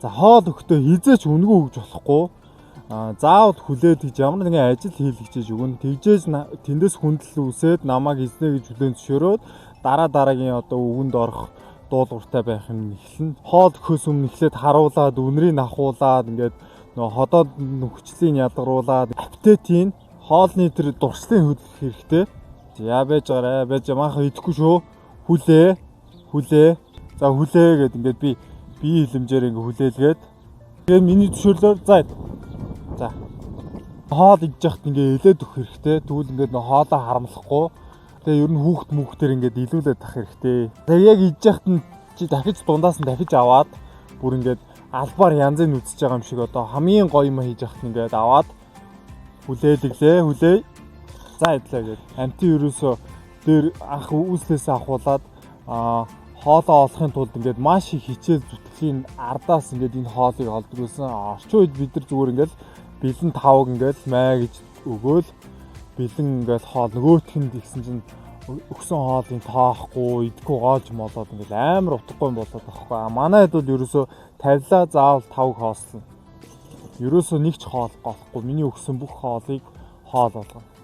За, хоол өгөхдөө хэзээ ч үнэгүй өгж болохгүй. Заавал хүлээд гэж ямар нэгэн ажил хийлгэж өгнө. Тэгжээж тэндээс хүндэл үүсээд намайг эзнэ гэж хүлээн зөвшөөрөөд дараа дараагийн одоо үгэнд орох дуулууртай байх юм эхэлнэ. Хоол өгөхөөс өмнө эхлээд харуулад, үнэрийг авахуулаад, ингээд нөгөө ходоод нөхцөлийн ялгаруулад, аппетитийн хоолны тэр дуршлын хөдлөх хэрэгтэй. За, байж байгаарай. Байж манайха идэхгүй шүү. Хүлээ. Хүлээ. За, хүлээ гэд ингээд би бие хилэмжээр ингээд хүлээлгээд, тэгээ миний зөвшөөрлөөр за за хоол идэж яхад ингээд элээд өгөх хэрэгтэй. Тэгвэл ингээд нөө хоолоо харамлахгүй. Тэгээ ер нь хүүхд хүүхдээр ингээд илүүлээд тах хэрэгтэй. Тэгээ яг идэж яхад нь чи дахиж дундаас нь дахиж аваад, бүр ингээд албаар янзын үзэж байгаа юм шиг, одоо хамгийн гоё юм хийж яхад ингээд аваад хүлээлгэлээ, хүлээ. За, идлээ гэд. Амтын ерөөсөө дээр анх үүслээс авахуулаад хоолоо олохын тулд ингээд маш их хичээл зүтгэлийн ардаас ингээд энэ хоолыг олдог байсан. Орчин үед бид нар зүгээр ингээд бэлэн тавг ингээд маа гэж өгөөл, бэлэн ингээд хоол нөгөөх нь тэгсэн чинь өгсөн хоолыг тоохгүй, идэхгүй, гоолж молоод ингээд амар утгагүй юм болоод байхгүй. А манай хэд бол ерөөсөө тавилаа заавал тавг хоолсон. Ерөөсөө нэг ч хоол голохгүй. Миний өгсөн бүх хоолыг хоол болгоно.